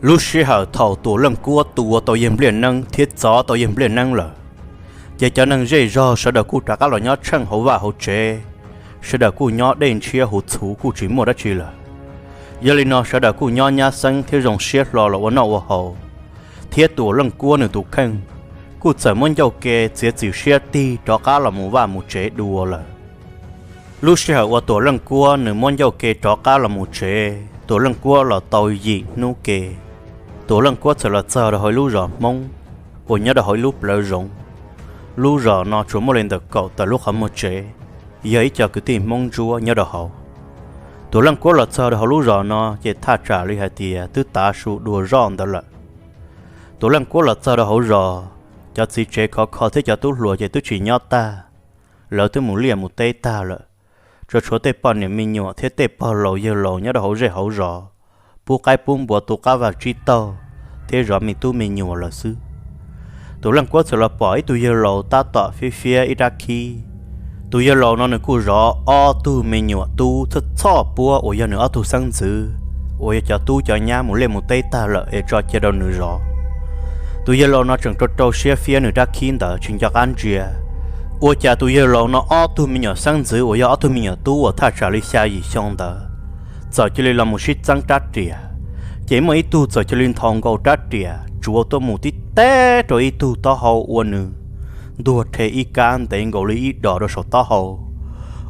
Lub sij hawm thaum Tuam Leej Kuab tua tau yawg Npliaj Neeb thiab txov tau yawg Npliaj Neeb lawm, ces cov neeg zej zog sawv daws kuj rov qab los nyob tsheej hauv vaj hauv tsev, sawv daws kuj nyob dej ntshiab huv txhuv kuj tsis muaj dab tsi lawm. Yog li no sawv daws kuj nyob nyab xeeb thiab zoo siab hlo los ua noj ua haus, thiab Tuam Leej Kuab nws tus kheej kuj txawm muab ncauj ke txiav txim siab tig rov qab los mus vaj mus tsev dua lawm. Lub sij hawm uas Tuam Leej Kuab nws muab ncauj ke rov qab los mus tsev, Tuam Leej Kuab los tau yim hnub ke, Tuam Leej Kuab txawm los txog rau hauv ib lub zos Hmoob uas nyob rau hauv ib lub plawv zoov. Lub zos no tsuas muaj li ntawm kaum tawm lub qhov muag tsev, yog ib co kwv tij Hmoob Ntsuab nyob rau hauv. Tuam Leej Kuab los txog rau hauv lub zos no ces thaj tsam li hais tias twb tav su dua zoj ntawd lawm. Tuam Leej Kuab los txog rau hauv zos, cov txiv tsev khov kho thiab cov tub hluas ces twb tsis nyob tag, lawv twb mus liaj mus teb tag lawm. Tsuas tshuav tej poj niam me nyuam thiab tej pog laus yawg laus nyob rau hauv zej hauv zos, pub qaib pub npua tu qab vag tsib taug thiab zov me tub me nyuam lawm xwb. Tuam Leej Kuab txawm los pom ib tug yawg laus tab tom fiab fiab ib rab khib. Tus yawg laus no nws kuj zov ob tug me nyuam tub txhoj txhoj puab uas yog nws ob tug xeeb ntxwv, uas yog cov tub cov nyab mus liaj mus teb tag lawm es tso cia rau nws zov. Tus yawg laus no tseem rau rau siab fiab nws rab khib ntawd tsis nco qab ntsia. Ua cas tus yawg laus no ob tug me nyuam xeeb ntxwv uas yog ob tug me nyuam tub uas thaj tsam li xya yim xyoo ntawd txawm cia li los mus sib txeeb rab riam, ces muaj ib tug txawm cia li nthos nkaus rab riam tsuav tuaj mus tib teb rau ib tug taub hau ua nws ntuag rhe ib kab ntev nkaus li ib dos rau saum taub hau,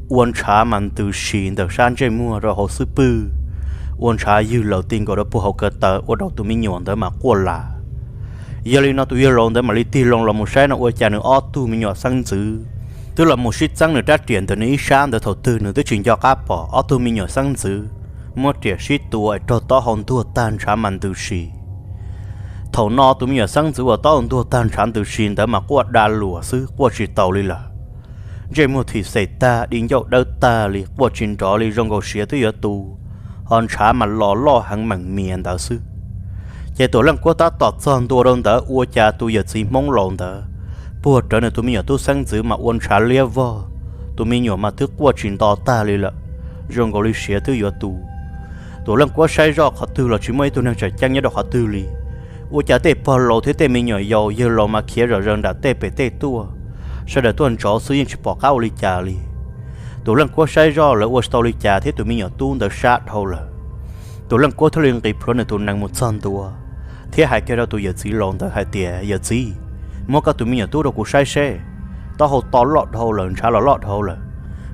ua ntshav mas ntws si ntawm sab ntsej muag rau hauv xub pwg, ua ntshav ywg laws ti nkaus rau puag hauv kav taws ua rau tus me nyuam ntawd mas quaj las. Yog li no tus yawg laus ntawd mam li tig loo los mus saib no ua cas nws ob tug me nyuam xeeb ntxwv twb los mus sib txeeb nws rab riam ntawm nws ib sab ntawd thaum twg nws twb tsis nco qab pom ob tug me nyuam xeeb ntxwv muab riam sib tua es raug taub hau ntuag tag ntshav mas ntws si. Thaum no tus me nyuam xeeb ntxwv uas taub hau ntuag tag ntshav ntws si ntawd mas quaj da luam xwb quaj tsis taus li lawm. Ntsej muag thim xes tag di ncauj dawb tag li quaj tsis nrov li zoo nkaus siav twb yuav tu, ho ntshav mas los loj heev meem mias ntawd xwb. Ces Tuam Leej Kuab tab tom txog ntua rau ntawd ua cas tus yawm txiv Hmoob laus ntawd puag rawv nws tus me nyuam tub xeeb ntxwv mas ua ntshav liab vog, tus me nyuam mas twb quaj tsis nto tag li lawm, zoo nkaus li siav twb yuav tu. Tuam Leej Kuab saib zoj qhov twg los tsis muaj ib tug neeg tseem ceeb nyob rau qhov twg li. Ua cas tej pog laus thiab tej me nyuam yaus yawg laus mas khiav zom zaws nram tej pem tej tuaj, sawv daws tuaj ntsauv xwb yeej tsis pom qab ua li cas li. Tuam Leej Kuab saib zoj lawv ua tsis tau li cas thiab tus me nyuam tub ntawd sab dhau lawm. Tuam Leej Kuab thiaj li nqis plhuav nws tus nees mus txog ntua, thiab hais kiag rau tus yawm txiv laus ntawd hais tias, Yawm txiv, muab koj tus me nyuam tub rau kuv saib seb, taub hau to loj dhau lawm ntshav los loj dhau lawm,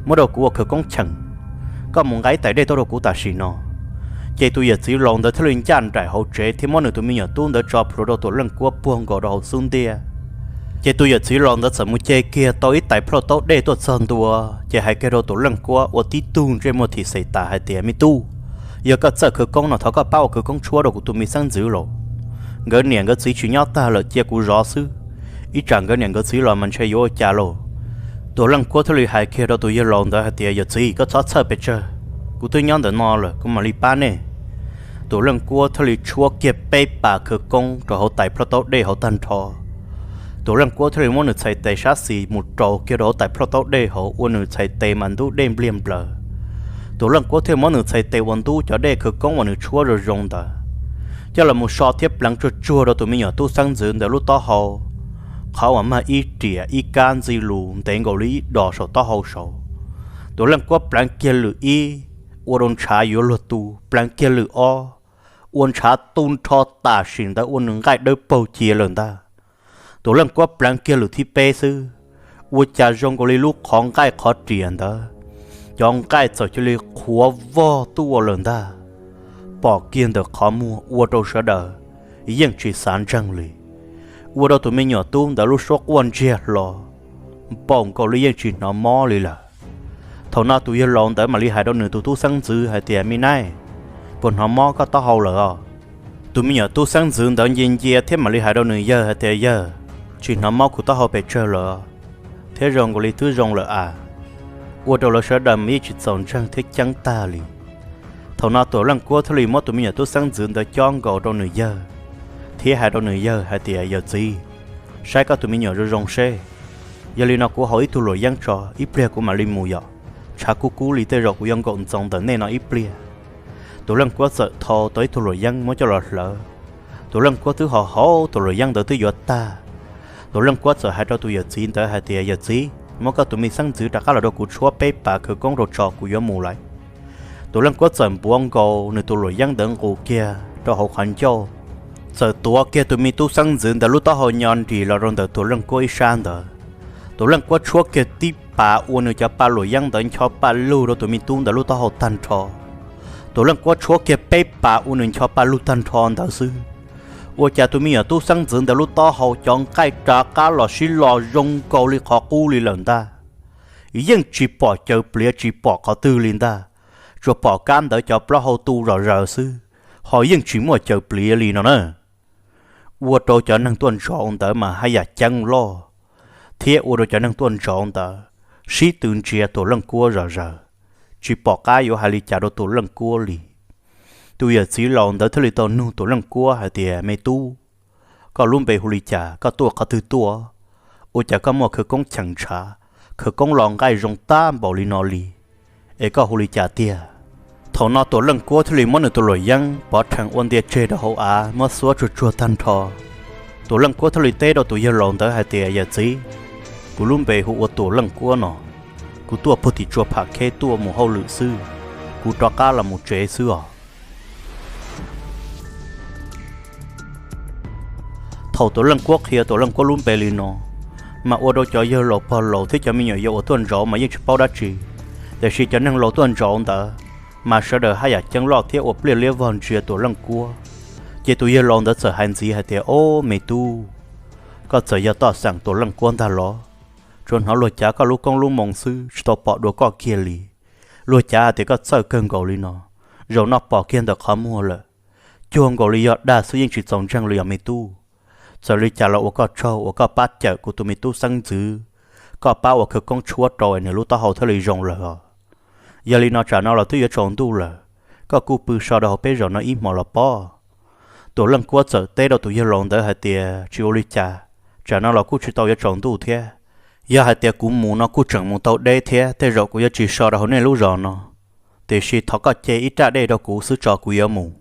muab rau kuv ua khawv koob cheem, koj mus nqa ib tais dej tuaj rau kuv tam sim no. Ces tus yawm txiv laus ntawd thiaj li ncaj nraim hauv tsev thiab muab nws tus me nyuam tub ntawd tso plhuav rau Tuam Leej Kuab puag nkaus rau hauv xub ntiag. Ces tus yawm txiv laus ntawd txawm mus ce kiag tau ib tais plhuaj taub dej tuaj txog ntua, ces hais kiag rau Tuam Leej Kuab ua tib tug ntsej muag thim xes tas hais tias, Me tub, yog koj txawj khawv koob no thov koj pab ua khawv koob tshuab rau kuv tus me xeeb ntxwv lauj. Nkawd niam nkawd txiv tsis nyob tag lawm cia kuv zov xwb, ib tsam nkawd niam nkawd txiv los mas ntshe yuav ua cas lauj. Tuam Leej Kuab thiaj li hais kiag rau tus yawg laus ntawd hais tias, Yawm txiv, koj txhob txhawj pes tsawg, kuv twb nyob ntawm no lawm kuv mam li pab nej. Tuam Leej Kuab thiaj li tshuab kiag peb pas khawv koob rau hauv tais plhuaj taub dej hauv tag nrho. Tuam Leej Kuab thiaj li muab nws txhais tes sab xis mus raus kiag rau hauv tais plhuaj taub dej hauv ua nws txhais tes mas ntub dej npliag nplaws. Tuam Leej Kuab thiaj muab nws txhais tes uas ntub cov dej khawv koob uas nws tshuab zoo zoo ntawd coj los mus so thiab pleev tsuag tsuag rau tus me nyuam tub xeeb ntxwv ntawd lub taub hau, qhov uas mag ib riam ib kab ntxi lus ntev nkaus li ib dos saum taub hau saud. Tuam Leej Kuab pleev kiag lwm ib, ua rau ntshav yuav luag tu, pleev kiag lwm ob, ua ntshav tu nrho tam sim ntawd ua nws nqaij dawb paug cia lawm ntag. Tuam Leej Kuab pleev kiag lwm thib peb xwb, ua cas zoo nkaus li lub qhov nqaij qhov riam ntawd, cov nqaij txawm cia li qhuav vog tuaj lawm ntag. Pom kiag ntawm qhov muag ua rau sawv daws yeej tsis xav ntseeg li, ua rau tus me nyuam tub ntawd lub suab quaj ntsiag hlo, npaum nkaus li yeej tsis hnov mob li lawm. Thaum no tus yawg laus ntawd mam li hais rau nws tus tub xeeb ntxwv hais tias, Me nab, puas hnov mob koj taub hau lawm os? Tus me nyuam tub xeeb ntxwv ntawd ncia ncia thiab mam li hais rau nws yawg hais tias, Yawg, tsis hnov mob kuv taub hau pes tsawg lawm, thiab zoo nkaus li twb zoo lawm as. Ua rau lawv sawv daws mas yeej tsis txaus ntseeg thiab ceeb tag li. Thaum no Tuam Leej Kuab thiaj li muab tus me nyuam tub xeeb ntxwv ntawd cob nkaus rau nws yawg, thiab hais rau nws yawg hais tias, Yawm txiv, saib koj tus me nyuam zoo zoo seb, yog li no kuv haus ib tug luam yeeb tso ib pliag kuv mam li mus yom, tshav kub kub li tej zaum kuv yuav nkaum ntxoov ntawm nej no ib pliag. Tuam Leej Kuab txawm thau tau ib tug luam yeeb muab coj los hlawv, Tus Leej Kuab twb ho haus tus luam yeeb ntawd twb yuav tag. Tus Leej Kuab txawm hais rau tus yawm txiv ntawd hais tias, Yawm txiv, muab koj tus me xeeb ntxwv rov qab los rau kuv tshuab peb pas khawv koob rau tso kuv yuav mus lawm. Tus Leej Kuab txawm npuav nkaus nws tus luam yeeb ntawd nqus kiag rau hauv qhov ncauj, txawm tuav kiag tus me tub xeeb ntxwv ntawd lub taub hau nyo nris los rau ntawm tus Leej Kuab ib sab ntawd. Tus Leej Kuab tshuab kiag tib pas ua nws cov pa luam yeeb ntawd ncho pa lug rau tus me tub ntawd lub taub hau tag nrho. Tus Leej Kuab tshuab kiag peb pas ua nws ncho pa lug tag nrho ntawd xwb, ua cas tus me nyuam tub xeeb ntxwv ntawd lub taub hau cov nqaij rov qab los sib lo zoo nkaus li qhov qub li lawm ntag. Yeej tsis pom caws pliav tsis pom qhov twg li ntag, tsuas pom kab ntawd cov plaub hau tu zom zaws xwb, ho yeej tsis muaj caws pliav li no na. Ua rau cov neeg tuaj ntsoov ntawd mas haj yam ceeb loj, thiab ua rau cov neeg tuaj ntsoov ntawd sib tw ntsia tus Leej Kuab zom zaws, tsis pom qab yuav hais li cas rau tus Leej Kuab li. Tus yawm txiv laus ntawd thiaj li tau nug tus Leej Kuab hais tias, Me tub, koj lub npe hu li cas, koj tuaj qhov twg tuaj? Ua cas koj muaj khawv koob cheem ntshav, khawv koob lo nqaij zoo tab npaum li no li? Es koj hu li cas tiag? Thaum no tus Leej Kuab thiaj li muab nws tus luam yeeb pov rhees ua ntia tseg rau hauv av, muab xuab tsuag tsuag tag nrho. Tus Leej Kuab thiaj li teb rau tus yawg laus ntawd hais tias, Yawm txiv, kuv lub npe hu ua tus Leej Kuab no. Kuv tuaj puag tim tsua Pham Kheb tuaj mus hauj lwm xwb, kuv rov qab los mus tsev xwb os. Thaum tus Leej Kuab qhia tus Leej Kuab lub npe li no, mas ua rau cov yawg laus pog laus thiab cov me nyuam yaus uas tuaj ntsoov mas yeej tsis paub dab tsi. Tiam sis cov neeg laus tuaj ntsoov ntawd, mas sawv daws haj yam ceeb loj thiab ua pliaj liab vog ntsia tus Leej Kuab. Ces tus yawg laus ntawd txawm hais ntxiv hais tias, Ob, me tub, koj txawm yog toj xeem tus Leej Kuab ntag los? Tsuas hnov luag cav koj lub koob lub moo xwb, tsis tau pom dua koj kiag li. Luag cav hais tias koj txawj kawg nkaus li no, zaum no pom kiag ntawm qhov muag lawm. Cuag nkaus li yog dag xwb, yeej tsis txaus ntseeg li os me tub. Txawm li cas los ua koj tsaug uas koj pab cawm kuv tus me tub xeeb ntxwv, koj pab ua khawv koob tshuab rau es nws lub taub hau thiaj li zoo lawm os. Yog li no tsam no los twb yuav tsaus ntuj lawm, koj kuj pw so rau hauv peb zos no ib hmos los pob. Tus Leej Kuab txawm teb rau tus yawg laus ntawd hais tias, Tsis ua li cas, tsam no los kuj tsis tau yuav tsaus ntuj thiab. Yog hais tias kuv mus no kuj tseem mus tau deb thiab, tej zaum kuv yuav tsis so rau hauv nej lub zos no. Tiam sis thov koj ce ib raj dej rau kuv xwb tso kuv yuav mus.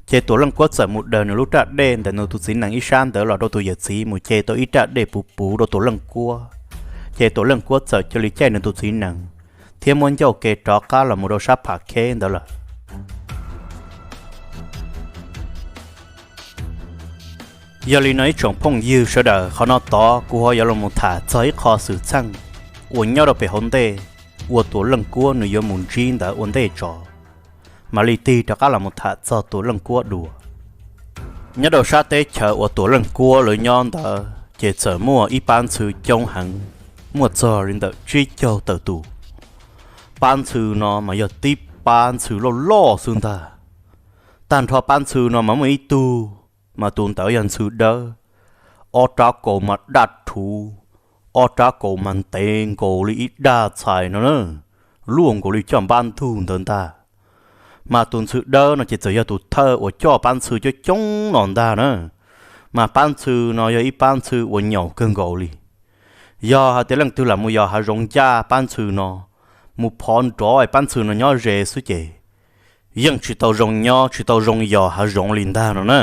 Ces tus Leej Kuab txawm mus daws nws lub raj dej ntawm nws tus txiv nees ib sab ntawd los rau tus yawm txiv mus ce tau ib raj dej puv puv rau tus Leej Kuab. Ces tus Leej Kuab txawm cia li caij nws tus txiv nees thiab muab ncauj ke rov qab los mus rau sab Pham Kheb ntawd lawm. Yog li no ib tsoom phooj ywg sawv daws, qhov no tod kuv ho yuav los mus tham txog ib qho xwm txheej uas nyob rau pem hauv ntej uas tus Leej Kuab nws yuav mus ntsib ntawd ua ntej tso, mam li tig rov qab los mus tham txog tus Leej Kuab dua. Nyob rau sab teb chaws uas tus Leej Kuab lawv nyob ntawd ces txawm muaj ib pab ntxhw coob heev, muaj txog li ntawm tsib caug tawm tus. Pab ntxhw no mas yog tib pab ntxhw loj loj xwb ntag. Tag nrho pab ntxhw no mas muaj ib tug, mas tus ntawd yog ntxhw dawb, ob rab kaus mas daj rhuv, ob rab kaus mas ntev nkaus li ib daj txhais no na, luaj nkaus li coj npab ntug ntawd ntag. Mas tus ntxhw dawb no ces txawm yog tus thawj uas coj pab ntxhw coob coob no ntag na. Mas pab ntxhw no yog ib pab ntxhw uas nyaum kawg nkaus li. Yog hais tias leej twg lam mus yos hav zoov ncaj pab ntxhw no, mus phov nrov es pab ntxhw no nyob ze xwb ces yeej tsis tau zoo nyob tsis tau zoo yos hav zoov li ntag no na.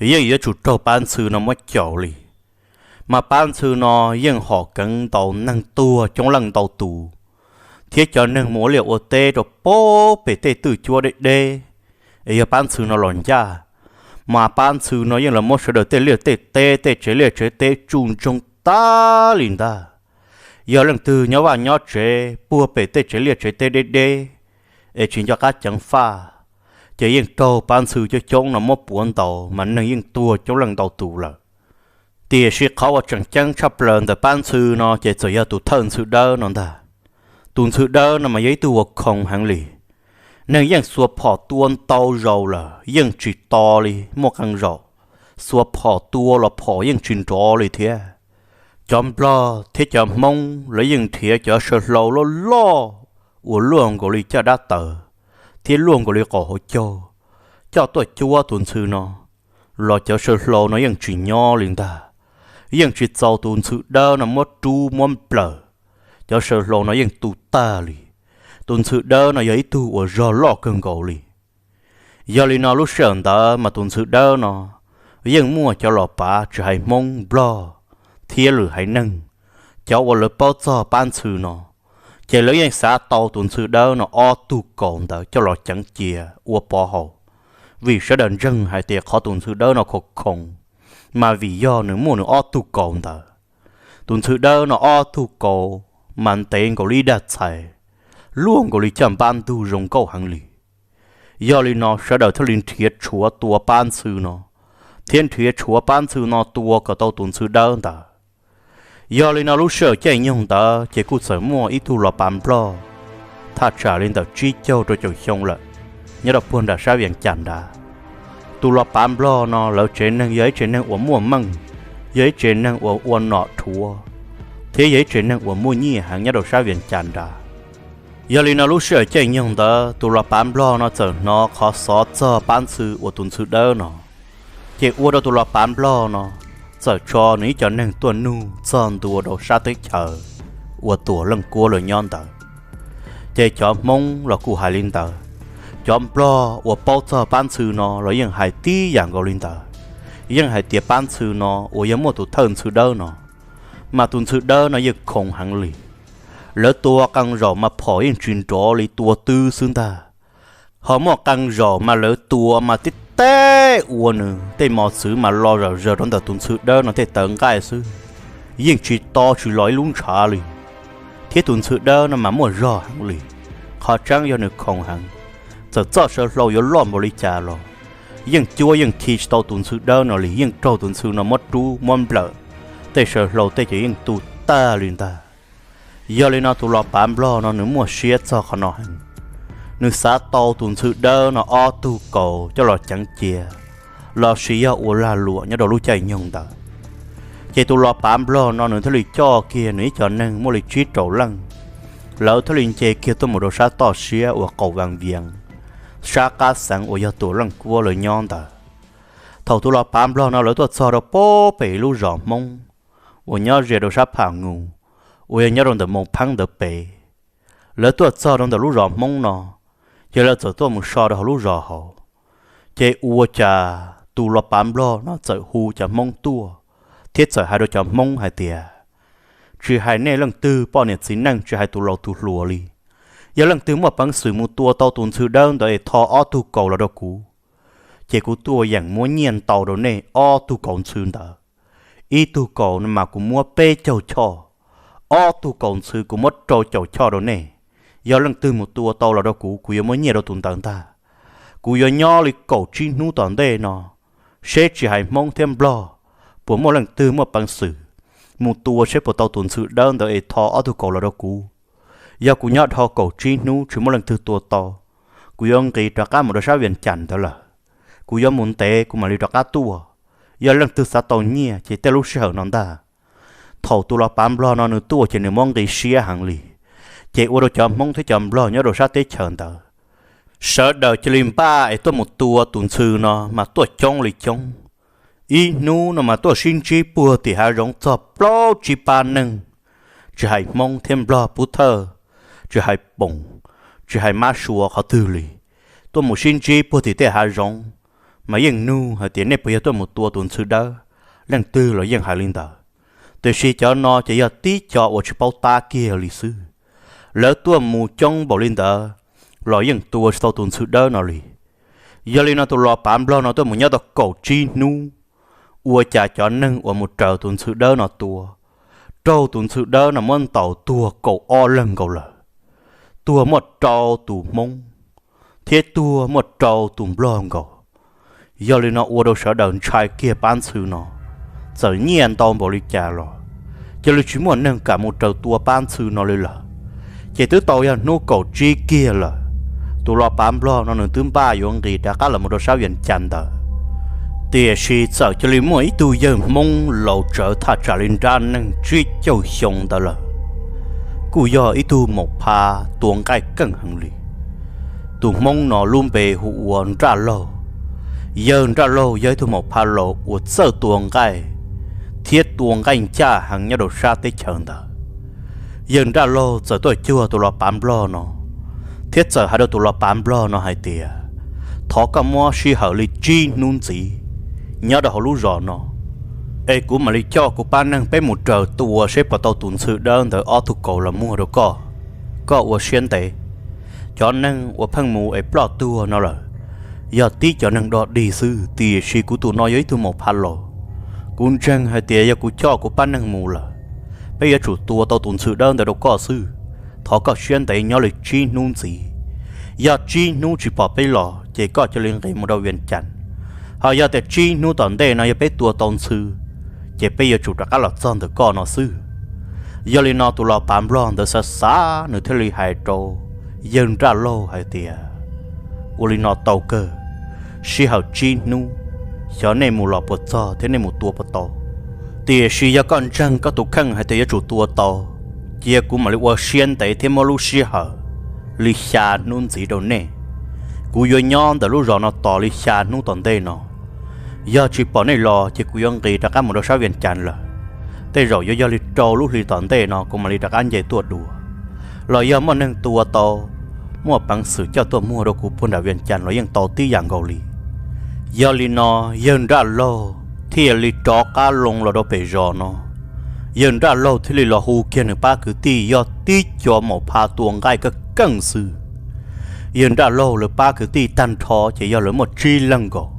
Yeej yuav tsum raug pab ntxhw no muab caum li. Mas pab ntxhw no yeej hom keev ntaus neeg tuag coob leej ntau tus, thiab cov neeg mus ua liaj ua teb rau pem tej twj cuab deb deb, es yog pab ntxhw no los ncaj, mas pab ntxhw no yeej los muab sawv daws tej liaj tej teb tej tsev liaj tsev teb tsuj ntsoog tag li ntag. Yog leej twg nyob vaj nyob tsev puag pem tej tsev liaj tsev teb deb deb, es tsis nco qab ceev faj, ces yeej raug pab ntxhw coob coob no muab puav ntaus mas neeg yeej tuag coob leej ntau tus lawm. Tiam sis qhov uas tseem ceeb tshaj plaws ntawm pab ntxhw no ces txawm yog tus thawj ntxhw dawb no ntag. Tus ntxhw dawb no mas yog ib tug uas khoom heev li. Neeg yeej xuas phom tua ntau zaus lawm yeej tsis to li, muaj qee zaum xuas phom tua los phom yeej tsis nrov li thiab. Cov nplog thiab cov hmoob lawv yeej nrhiav cov saw hlau loj loj uas luaj nkaus li caj dab taws thiab luaj nkaus li qaum hauv caug, coj tuaj cuab tus ntxhw no, los cov saw hlau no yeej tsis nyob li ntag. Yeej tsis txaus tus ntxhw dawb no muab rub muab nplawm, cov saw hlau no yeej tu tag li. Tus ntxhw dawb no yog ib tug uas zog loj kawg nkaus li. Yog li no lub sij hawm ntawd mas tus ntxhw dawb no yeej muaj cov los pav tsis hais Hmoob, Nplog thiab lwm haiv neeg, cov uas lawv paub txog pab ntxhw no, ces lawv yeej xav tau tus ntxhw dawb no ob tug kaus ntawd coj los ceev cia ua pov haum, vim sawv daws ntseeg hais tias qhov tus ntxhw dawb no khoov khoov, mas vim yog nws muaj nws ob tug kaus ntawd. Tus ntxhw dawb no ob tug kaus mas ntev nkaus li ib dag txhais, luaj nkaus li caj npab ntug zoo nkauj heev li. Yog li no sawv daws thiaj li nrhiav tshuav tua pab ntxhw no, thiab nrhiav tshuav pab ntxhw no tua kom tau tus ntxhw dawb ntawd. Yog li no lub sij hawm caij nyoog ntawd ces kuj txawm muaj ib tug los pav Nplog, thaj tsam li ntawm tsib caug rau caum xyoo lawm, nyob rau puag nram sab Vias Cas nrad. Tus los pav Nplog no lawv tsev neeg yog ib tsev neeg uas muaj meej, yog ib tsev neeg uas ua nom rhuav, thiab yog ib tsev neeg uas muaj nyiaj heev nyob rau sab Vias Cas nrad. Yog li no lub sij hawm caij nyoog ntawd tus los pav Nplog no txawm hnov qhov xov txog pab ntxhw uas tus ntxhw dawb no, ces ua rau tus los pav Nplog no txawm tso nws ib co neeg tuaj nug txog ntua rau sab teb chaws uas Tuam Leej Kuab lawv nyob ntawd. Ces cov Hmoob los kuj hais li ntawd, cov Nplog uas paub txog pab ntxhw no los yeej hais tib yam nkaus li ntawd, yeej hais tias pab ntxhw no uas yog muaj tus thawj ntxhw dawb no, mas tus ntxhw dawb no yeej khoov heev li. Lawv tua qee zaum mas phom yeej tsis nrov li, tua twb xwb ntag. Ho muaj qee zaum mas lawv tua mas tib teb ua nws tej mos txwv mas los zom zaws rau ntawm tus ntxhw dawb no tej tawv nqaij xwb, yeej tsis to tsis los ib lub ntshav li. Thiab tus ntxhw dawb no mas muaj zog heev li, qhov tseeb yog nws khoov heev. Txawm txoj saw hlau yuav loj npaum li cas los yeej cuab yeej khi tsis tau tus ntxhw dawb no li, yeej raug tus ntxhw no muab rub muab nplawm, tej saw hlau tej ces yeej tu tag li ntag. Yog li no tus los pav Nplog no nws muaj siab txog qhov no heev, nws xav tau tus ntxhw dawb no ob tug kaus coj los ceev cia, lossis yog ua lag luam nyob rau lub caij nyoog ntawd. Ces tus los pav Nplog no nws thiaj li coj kiag nws ib co neeg muaj li tsib rau leej, lawv thiaj li nce kiag tuaj mus rau sab toj siab uas qaum Vas Vias, sab qab xeev uas yog Tuam Leej Kuab lawv nyob ntawd. Thaum tus los pav Nplog no lawv tuaj txog rau pem ib lub zos Hmoob uas nyob ze rau sab Pham Nus, uas yog nyob rau ntawm Moos Pheeb ntawd pem. Lawv tuaj txog rau ntawm lub zos Hmoob no, ces lawv txawm tuaj mus so rau hauv lub zos hauv. Ces ua cas tus los pav Nplog no txawm hu cov Hmoob tuaj, thiab txawm hais rau cov Hmoob hais tias, tsis hais nej leej twg poj niam txiv neej, tsis hais tus laus tus hluas li, yog leej twg muaj peev xwm mus tua tau tus ntxhw dawb ntawd es tho ob tug kaus los rau kuv, ces kuv tuaj yeem muab nyiaj ntau rau nej ob tug kaus ntxhw ntawd. Ib tug kaus no mas kuv muab peb caug choj, ob tug kaus ntxhw kuv muab rau caum choj rau nej. Yog leej twg mus tua tau los rau kuv, kuv yuav muab nyiaj rau tus ntawd ntag. Kuv yuav nyob li kaum tsib hnub tom ntej no, seb tsis hais Hmoob thiab Nplog, puas muaj leej twg muaj peev xwm mus tua seb puas tau tus ntxhw dawb ntawd es tho ob tug kaus los rau kuv. Yog kuv nyob dhau kaum tsib hnub tsis muaj leej twg tua tau, kuv yuav nqis rov qab mus rau sab Vias Cas ntawd lawm. Kuv yuav mus ntev kuv mam li rov qab tuaj. Yog leej twg xav tau nyiaj ces tej lub sij hawm no ntag. Thaum tus los pav Nplog no nws tuaj ces nws muab nqi siab heev li, ces ua rau cov Hmoob thiab cov Nplog nyob rau sab teb chaws ntawd, sawv daws cia li npaj es tuaj mus tua tus ntxhw no mas tuaj coob li coob. Ib hnub no mas tuaj sib ntsib puag tim hav zoov txog plaub tsib pab neeg, tsis hais Hmoob thiab Nplog pub thawj, tsis hais Poom, tsis hais Mab Sua qhov twg li, tuaj mus sib ntsib puag tim tej hav zoov, mas yeej nug hais tias nej puas yog tuaj mus tua tus ntxhw dawb, leej twg los yeej hais li ntawd. Tiam sis cov no ces yog tib co uas tsis paub tab kiag li xwb. Lawv tuaj mus coob npaum li ntawd los yeej tua tsis tau tus ntxhw dawb no li. Yog li no tus los pav Nplog no tuaj mus nyob tau kaum tsib hnub, ua cas cov neeg uas mus raws tus ntxhw dawb no tua, raug tus ntxhw dawb no muab ntaus tuag kaum ob leeg nkaus lawm. Tuag muaj rau tus Hmoob, thiab tuag muaj rau tus Nplog nkaus. Yog li no ua rau sawv daws ntshai kiag pab ntxhw no, txawm nyiaj ntau npaum li cas los cia li tsis muaj neeg kam mus raws tua pab ntxhw no li lawm. Ces twb tau yog hnub kaum tsib kiag lawm, tus los pav Nplog no nws twb npaj yuav nqis rov qab los mus rau sab Vias Cas ntawd. Tiam sis txawm cia li muaj ib tug yawg Hmoob laus tsawv thaj tsam li nrab neeg tsib caug xyoo ntawd lawm, kuj yog ib tug maum pha tua nqaij keej heev li. Tus Hmoob no lub npe hu ua Nraj Laug. Yawg Nraj Laug yog ib tug maum pha laus uas txawj tua nqaij thiab tua nqaij ncaj heev nyob rau sab teb chaws ntawd. Yawg Nraj Laug txawm tuaj cuag tus los pav Nplog no, thiab txawm hais rau tus los pav Nplog no hais tias, thov koj muab sij hawm li tsib hnub ntxiv, nyob rau hauv lub zos no, es kuv mam li coj kuv pab neeg peb mus raws tua seb puas tau tus ntxhw dawb ntawd ob tug kaus los muag rau koj. Koj ua siab ntev, cov neeg uas pheej mus es ploj tuag no lawm, yog tib cov neeg dog dig xwb, tiam sis kuv tus no yog ib tug maum pha laus. Kuv ntseeg hais tias yog kuv coj kuv pab neeg mus lawm, peb yuav tsum tua tau tus ntxhw dawb ntawd rau koj xwb. Thov koj siab ntev nyob li tsib hnub ntxiv. Yog tsib hnub tsis pom peb los ces koj cia li nqis mus rau Vias Cas. Ho yog tias tsib hnub tom ntej no yog peb tua tau ntxhw, ces peb yuav tsum rov qab los txog ntawm koj no xwb. Yog li no tus los pav nplog ntawd xav xav nws thiaj li hais rau yawg Nraj Laug hais tias, ua li no tau kawg, sij hawm tsib hnub, xyov nej mus los puas txog thiab nej mus tua puas tau. Tiam sis yog koj ntseeg koj tus kheej hais tias yuav tsum tua tau, cia kuv mam li ua siab ntev thiab muab lub sij hawm li xya hnub ntxiv rau nej. Kuv yuav nyob ntawm lub zos no tos li xya hnub tom ntej no. Yog tsis pom nej los ces kuv yuav nqis rov qab mus rau sab Vias Cas lawm. Tej zaum yuav yog li rau lub hli tom ntej no kuv mam li rov qab nce tuaj dua. Los yog muaj neeg tua tau, muaj peev xwm coj tuaj muag rau kuv puag nram Vias Cas los yeej tau tib yam nkaus li. Yog li no, yawg Nraj Laug thiaj li rov qab loo los rau pem zos no. Yawg Nraj Laug thiaj li los hu kiag nws pab kwv tij yog tib co maum pha tua nqaij kaj keej xwb. Yawg Nraj Laug lawv pab kwv tij tag nrho ces yog lawv muaj tsib leeg nkaus.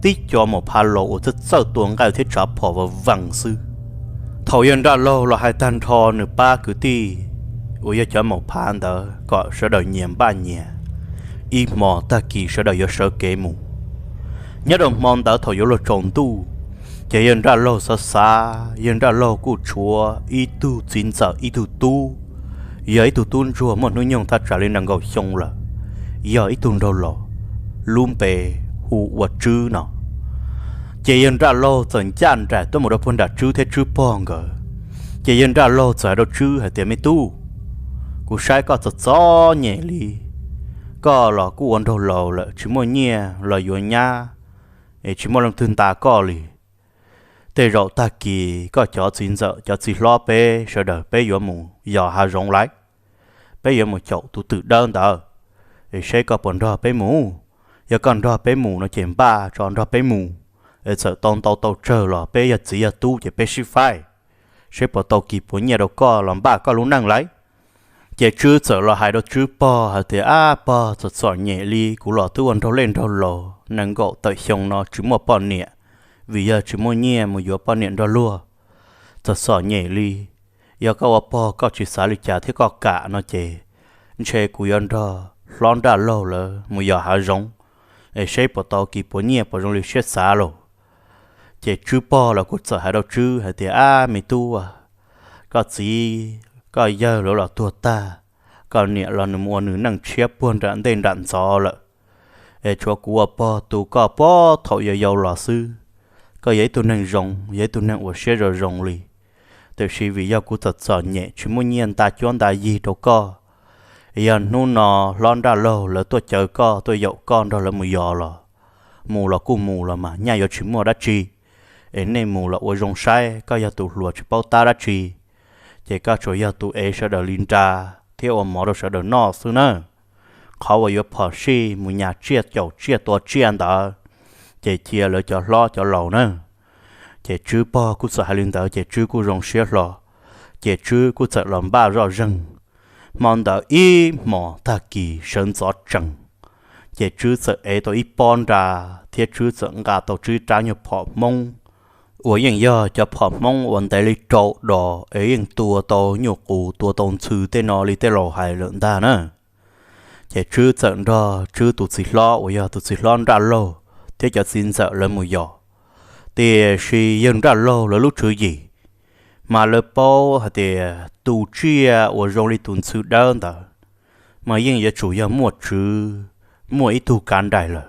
Tib co maum pha laus uas txawj txawj tua nqaij thiab tsav phom vas vees xwb. Thaum yawg Nraj Laug los hais tag nrho nws pab kwv tij uas yog cov maum pha ntawd kom sawv daws nyias npaj nyias, ib hmo tag kis sawv daws yuav sawv kev mus. Nyob rau hmo ntawd thaum yuav luag tsaus ntuj, ces yawg Nraj Laug xav xav, yawg Nraj Laug kuj tshuav ib tug txiv ntxawm ib tug tub, yog ib tug tub ntsuag muaj hnub nyoog thaj tsam li nees nkaum xyoo lawm, yog ib tug nraug laus, lub npe hu ua Tswb no. Ces yawg Nraj Laug txawm ncaj nraim tuaj mus rau puag nram Tswb thiab Tswb pog nkawd. Ces yawg Nraj Laug txawm hais rau Tswb hais tias, me tub, kuv saib koj txom txom nyem li, koj los kuj ua nraug laus lawm tsis muaj nyiaj los yuav nyab, es tsis muaj leej twg nta koj li. Tej zaum tag kis koj cov txiv ntxawm cov txiv hlob peb sawv daws peb yuav mus yos hav zoov lawm, peb yuav mus caum tus twm dawb ntawd, es seb koj puas nrog peb mus. Yog koj nrog peb mus no ces npaj tso nrog peb mus, es txawm tau ntau tau tsawg los peb yog txiv yog tub ces peb sib faib, seb puas tau kis puas nyiaj rau koj los npaj koj lub neej lawm. Ces Tswb txawm los hais rau Tswb pog hais tias, ab pog, txom txom nyem li, kuv los twb ua nraug lej nraug laus nees nkaum tawm xyoo no tsis muaj poj niam, vim yog tsis muaj nyiaj mus yuav poj niam nrog luag. Txom txom nyem li, yog koj ua pog koj tsis xav li cas thiab koj kam no ces ntshe kuv yuav nrog hlob Nraj Laug lawv mus yos hav zoov, es seb puas tau kis puas nyiaj puas zoo li siab xav lauj. Ces Tswb pog los kuj txawm hais rau Tswb hais tias, ab me tub, koj txiv koj yawg lawv los tuag tag, koj niam los nws mus ua nws neej tshiab puag nram ntej nram ntxov lawm, es tshuav kuv ua pog tu koj puag thaum yau yau los xwb. Koj yog ib tug neeg zoo, yog ib tug neeg uas siab zoo zoo li, tiam sis vim yog kuv txom txom nyem tsis muaj nyiaj nta cuab nta yig rau koj, yog hnub no hlob Nraj Laug lawv tuaj caw koj tuaj yaum koj nrog lawv mus yos los, mus los kuj mus los mas nyaj yuav tsis muaj dab tsi, es nej mus los ua zoo saib, koj yog tus hluas tsis paub tab dab tsi, ces koj tsuas yog tus ev sawv daws li nra thiab ua mov rau sawv daws noj xwb na. Qhov uas yuav phom sij mus nyas tsiaj caum tsiaj tua tsiaj ntawd, ces cia lawv cov hlob cov laus na. Ces Tswb pog kuj txawm hais li ntawd ces Tswb kuj zoo siab hlo, ces Tswb kuj txawm los npaj zoj zeeg. Hmo ntawd ib hmos tag kis sawv ntxov tsees, ces Tswb txawm ev tau ib pob nra thiab Tswb txawm nqa tau Tswb rab nyuag phom Hmoob, uas yeej yog cov phom Hmoob uas ntev li rau dos es yeej tua tau nyuj qus tua tau ntxhw tej no li tej laus hais lawm ntag na. Ces Tswb txawm nrog Tswb tus txiv hlob uas yog tus txiv hlob Nraj Laug thiab cov txiv ntxawm lawv mus yos. Tiam sis yawg Nraj Laug lawv lub tswv yim, mas lawv paub hais tias tus tsiaj uas zoo li tus ntxhw dawb ntawd, mas yeej yuav tsum yog muaj tswv, muaj ib tug kav nraim lawm.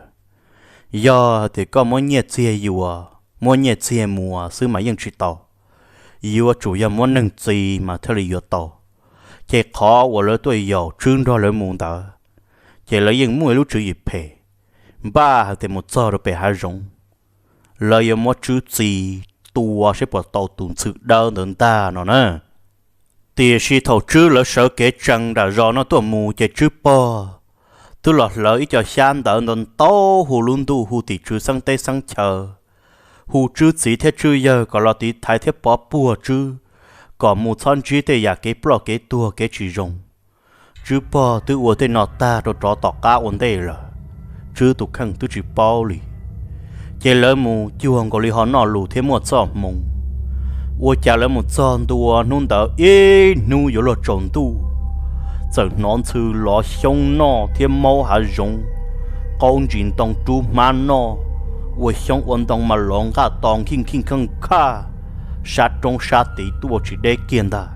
Yog hais tias koj muab nyiaj txiag yuav, muab nyiaj txiag muas xwb mas yeej tsis tau, yuav tsum yog muab neeg txi mas thiaj li yuav tau. Ces qhov uas lawv tuaj yaum Tswb nrog lawv mus ntawd, ces lawv yeej muaj ib lub tswv yim phem, npaj hais tias mus txog rau pem hav zoov, lawv yuav muab Tswb txi tua seb puas tau tus ntxhw dawb ntawd ntag no na. Tiam sis thaum Tswb lawv sawv kev tsees nram zos no tuaj mus ces Tswb pog twb los hlawv ib co xyab ntawv ntau ntau hu lub ntuj hu tim tswv xeeb teb xeeb chaw, hu Tswb txiv thiab Tswb yawg kom los tiv thaiv thiab pov puag Tswb, kom mus txhob ntsib tej yam kev ploj kev tuag kev tsis zoo. Tswb pog twb ua tej no tag rau rov tom qab ua ntej lawm, Tswb tus kheej twb tsis paub li. Ces lawv mus cuag nkaus li ho noj lus thiab muaj txoj hmoo. Ua cas lawv mus txog ntua hnub ntawd ib hnub yuav luag tsaus ntuj, txawm hnov ntxhw lov xyoob noj thiab maub hav zoov, qaub ntsis ntoo rub hmab noj, ua xyoob ua ntoo mas lov nqaj to nkij nkij khaj khaj, sab roob sab tid tuaj tsis deb kiag ntag.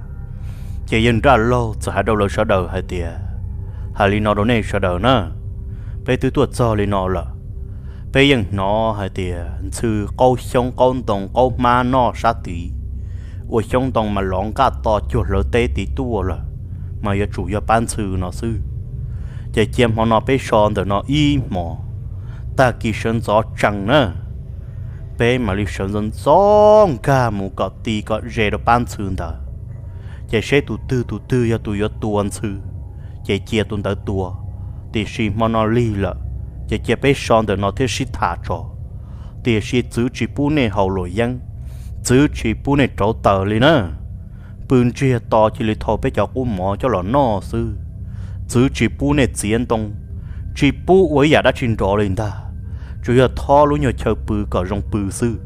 Ces yawg Nraj Laug txawm hais rau lawv sawv daws hais tias, hais li no rau nej sawv daws na, peb twb tuaj txog li no lawm, peb yeej hnov hais tias ntxhw qaub xyoob qaub ntoo qaub hmab noj sab tid, ua xyoob ntoo mas lov nqaj to cuag hlawv teb tid tuaj lawm, mas yuav tsum yog pab ntxhw no xwb. Ces cia hmo no peb so ntawm no ib hmos, tag kis sawv ntxov tsees na, peb mam li sawv ntxov ntxov nkag mus kom ti kom ze rau pab ntxhw ntawd, ces seb tus twg tus twg yog tus yuav tua ntxhw, ces cia tus ntawd tua. Tiam sis hmo no lig lawm, ces cia peb so ntawm no thiab sib tham tso. Tiam sis txwv tsis pub nej haus luam yeeb, txwv tsis pub nej rauv taws li na. Pw ntsiag to cia li thau peb cov qub mov coj los noj xwb. Txwv tsis pub nej txiav ntoo, tsis pub ua ib yam dab tsi nrov li ntag, tsuas yog thob lub nyuag chaw pw kom zoo pw xwb.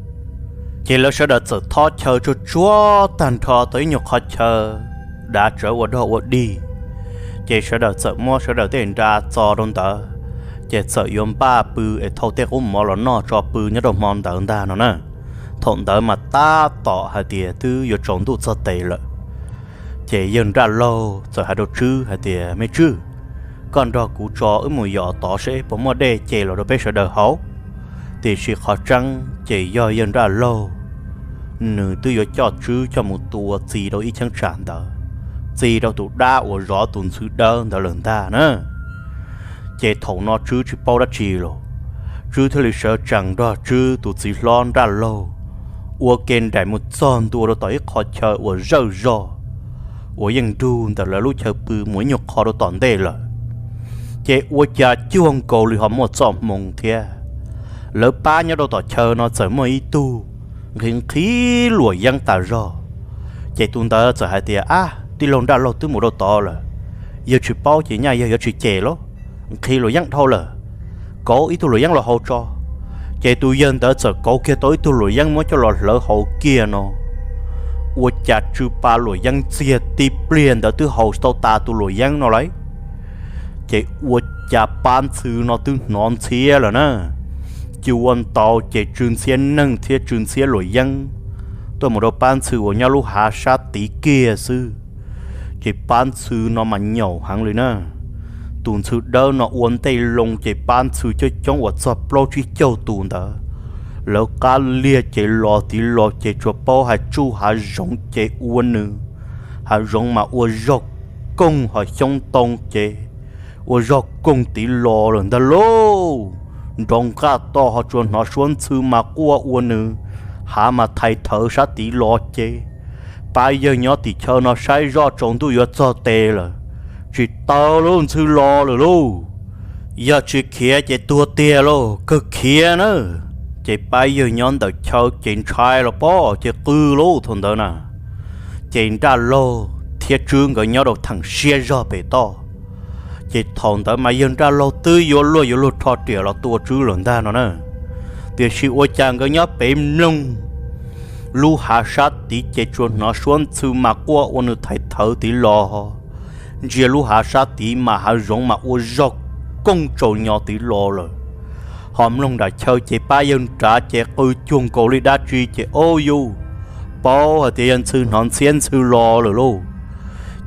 Ces lawv sawv daws txawm thob chaw tsuag tsuag tag nrho tau ib nyuag qhov chaw dav tsawv ua dog ua dig. Ces sawv daws txawm muab sawv daws tej nra txo rau ntawd, ces txawm yuav npaj pw es thau tej qub mov los noj tso pw nyob rau hmo ntawd ntag no na. Thaum ntawd mas tab tom hais tias twb yuav tsaus ntuj txog tes lawm. Ces yawg Nraj Laug txawm hais rau Tswb hais tias, Me Tswb, koj nrog kuv tso wb mus yos tod seb puas muaj dej ce los rau peb sawv daws haus. Tiam sis qhov tseeb ces yog yawg Nraj Laug nws twb yuav coj Tswb coj mus tua txi rau ib cheeb tsam ntawd, txi rau tus dab uas zov tus ntxhw dawb ntawd lawm ntag na. Ces thaum no Tswb tsis paub dab tsi los, Tswb thiaj li sawv tsees nrog Tswb tus txiv hlob Nraj Laug ua ke nraim mus txog ntua rau tom ib qho chaw uas zawj zog, uas yeej nrug ntawm lawv lub chaw pw mus ib nyuag qho rau tom ntej lawm. Ces ua cas cuag nkaus li ho muaj txoj hmoo thiab, lawv pab nyob rau tom chaw no txawm muaj ib tug nqhis nqhis luam yeeb tas zog. Ces tus ntawd txawm hais tias, Ab, tij laug Nraj Laug twb mus rau tod lawm, yawg tsis paub ces nyaj yawg yuav tsis cem lauj, nqhis luam yeeb dhau lawm, kauv ib tug luam yeeb los haus tso. Ces tus yawg ntawd txawm kauv kiag tau ib tug luam yeeb muab coj los hlawv haus kiag no, ua cas tsw pa luam yeeb txiag tib pliag ntawd twb haus tsis tau tas tus luam yeeb no lauj. Ces ua cas pab ntxhw no twb hnov ntxhiab lawm na, cua ntaus ces tsw ntxhiab neeg thiab tsw ntxhiab luam yeeb tuaj mus rau pab ntxhw uas nyob lub hav sab tid kiag xwb. Ces pab ntxhw no mas nyaum heev li na. Tus ntxhw dawb no ua ntej loo ces pab ntxhw coob coob uas txog plaub tsib caug tus ntawd, lawv qab liag ces los tid los ces tsuas paub hais tsuj hav zoov ces ua nws, hav zoov mas ua zog koog ho xyoob ntoo ces ua zog koog tid los lawm ntag lauj. Nrov nqaj to ho tsuas hnov suab ntxhw mas quaj ua nws, hav mas thais thawv sab tid los ces pab yawg nyob tim chaw no saib zoj tsaus ntuj yuav txog tes lawm, tsis tau lauj, ntxhw los lawm lauj. Yog tsis khiav ces tuag tiag lauj, kawg khiav na. Ces pab yawg nyob ntawm chaw ces ntshai los pob ces qw lauj thaum ntawd na. Ces Nraj Laug thiab Tswb nkawd nyob rau theem siab zog pem toj. Ces thaum ntawd mas yawg Nraj Laug twb yuav luag yuav luag rho riam los tua Tswb lawm ntag no na. Tiam sis ua cas nkawd nyob pem mloog, lub hav sab tid ces tsuas hnov suab ntxhw mas quaj ua nws thaiv thawv tid los, ntsia lub hav sab tid mas hav zoov mas ua zog kooj tsaus nyo tid los lawm. Ho mloog nram chaw ces pab yawg nrad ces qw cuag nkaus li dab tsi ces ob yus paub hais tias yawg ntxhw hnov ntxhiab ntxhw los lawm lauj.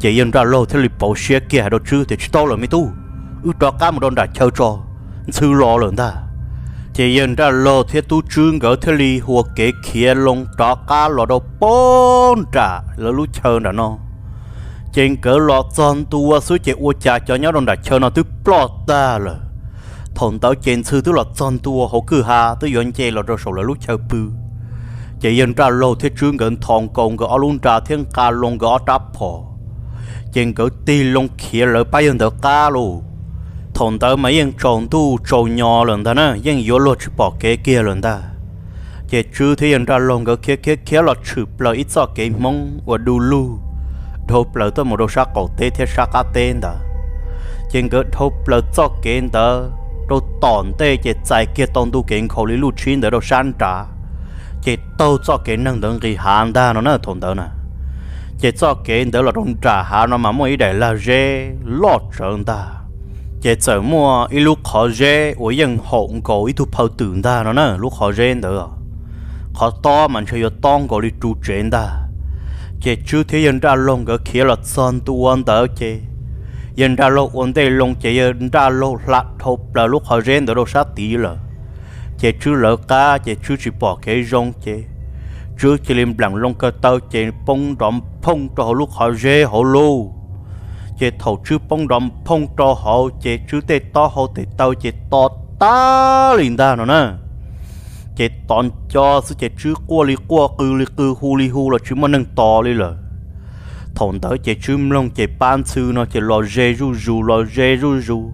Ces yawg Nraj Laug thiaj li pauv siab kiag hais rau Tswb tias, Tsis tau lawm me tub, wb rov qab mus rau nram chaw tso, ntxhw los lawm ntag. Ces yawg Nraj Laug thiab tub Tswb nkawd thiaj li hua kev khiav loo rov qab los rau pem nram lawv lub chaw nram no. Ces nkawd los txog ntua xwb ces ua cas cov nyob rau nram chaw no twb ploj tag lawm. Thaum ntawd ces ntxhw twb los txog ntua hauv kwj ha twb yuav nce los rau saum lawv lub chaw pw. Ces yawg Nraj Laug thiab Tswb nkawd ntho nkaus nkawd ob lub nra thiab nqa loo nkawd ob rab phom, ces nkawd tig loo khiav lawv pab yawg ntawd qab lauj. Thaum ntawd mas yeej tsaus ntuj tsaus nyo lawm ntag na, yeej yuav luag tsis pom kev kiag lawm ntag. Ces Tswb thiab yawg Nraj Laug nkawd khiav khiav khiav los tshwm plaws ib txoj kev Hmoob uas du lug dhau plaws tuaj mus rau sab qaum teb thiab sab qab teb ntawd. Ces nkawd dhau plaws txoj kev ntawd rau tom ntej ces txais kiag tau ntu kev nkhaus li luj tshib ntawd rau sab nrad, ces taug txoj kev neeg ntawd nqis hav ntag no na thaum ntawd na. Ces txoj kev ntawd los rau nram hav no mas muaj ib daim lag zeb loj tsawv ntag. Ces txawm muaj ib lub qhov zeb uas yeej haum nkaus ib tug phaw twm ntag no na, lub qhov zeb ntawd qhov tob mas ntshe yuav tob nkaus li ru tsev ntag. Ces Tswb thiab yawg Nraj Laug nkawd khiav los txog ntua ntawd ces yawg Nraj Laug ua ntej loo ces yawg Nraj Laug hla dhau plaws lub qhov zeb ntawd rau sab tid lawm. Ces Tswb lawv qab ces Tswb tsis pom kev zoo ces Tswb cia li nplam loo ko taw ces poob nrov phooj rau hauv lub qhov zeb hauv lauj. Ces thaum Tswb poob nrov phooj rau hauv ces Tswb tej taub hau tes taw ces to tag li ntag no na. Ces tod nco xwb ces Tswb quaj li quaj qw li qw hu li hu los tsis muaj neeg tos li lawm. Thaum ntawd ces Tswb mloog ces pab ntxhw no ces los ze zuj zus los ze zuj zus.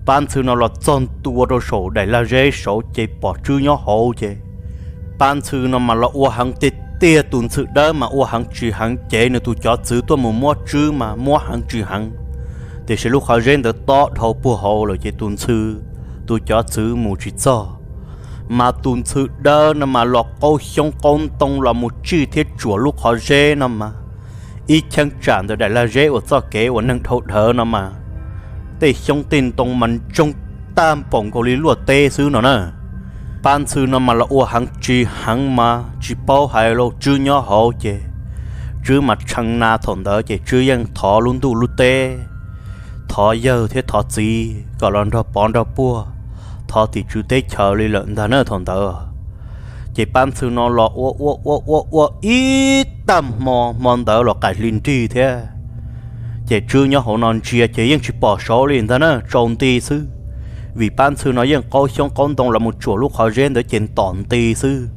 Pab ntxhw no los txog ntua rau saum daim lag zeb saud ces pom Tswb nyob hauv ces pab ntxhw no mas los ua heev tiag tiag, tus ntxhw dawb mas ua heev tsis heev ces nws tus cov txwv tuaj mus muab Tswb mas muab heev tsis heev. Tiam sis lub qhov zeb ntawd tob dhau puag hauv lawm ces tus ntxhw, tus cov txwv mus tsis txog. Mas tus ntxhw dawb no mas los qaub xyoob qaub ntoo los mus tsij thiab tsuam lub qhov zeb no mas ib cheeb tsam ntawm daim lag zeb uas txoj kev uas neeg dhau dhawv no mas tej xyoob tej ntoo mas ntsoog tag npaum nkaus li luaj teb xwb no na. Pab ntxhw no mas los ua heev tsis heev mas tsis paub hais lauj, Tswb nyob hauv ces Tswb mas tshee na thaum ntawd ces Tswb yeej thov lub ntuj lub teb, thov yawg thiab thov txiv kom los nrog pov nrog puag, thov tim tswv teb chaws li lawm ntag na thaum ntawd. Ces pab ntxhw no los ua ua ua ua ua ib tag hmo, hmo ntawd los qaim hli nrig thiab. Ces Tswb nyob hauv no ntsia ces yeej tsis pom saud li ntag na, tsaus nti xwb. Vim pab ntxhw no yeej qaub xyoob qaub ntoo los mus tsuam lub qhov zeb ntawd ces ntom nti xwb,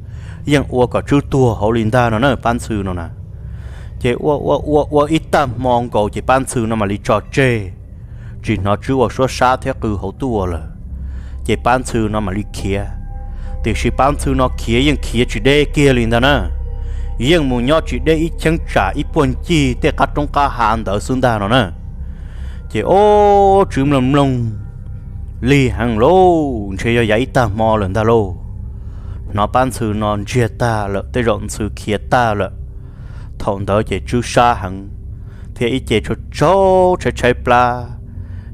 yeej ua kom Tswb tuag hauv li ntag no na pab ntxhw no na. Ces ua ua ua ua ib tag hmo nkaus ces pab ntxhw no mam li tso tseg, tsis hnov Tswb ua suab sab thiab qw hauv tuaj lawm. Ces pab ntxhw no mam li khiav. Tiam sis pab ntxhw no khiav yeej khiav tsis deb kiag li ntag na, yeej mus nyob tsis deb ib cheeb tsam ib puag ncig tej qab roob qab hav ntawd xwb ntag no na. Ces ob Tswb mloog mloog lig heev lauj, ntshe yog yav ib tag hmo lawm ntag lauj. Hnov pab ntxhw no ntsiag tag lawm, tej zaum ntxhw khiav tag lawm. Thaum ntawd ces Tswb sab heev thiab ib ce tsaug tsaug tshaib tshaib plab.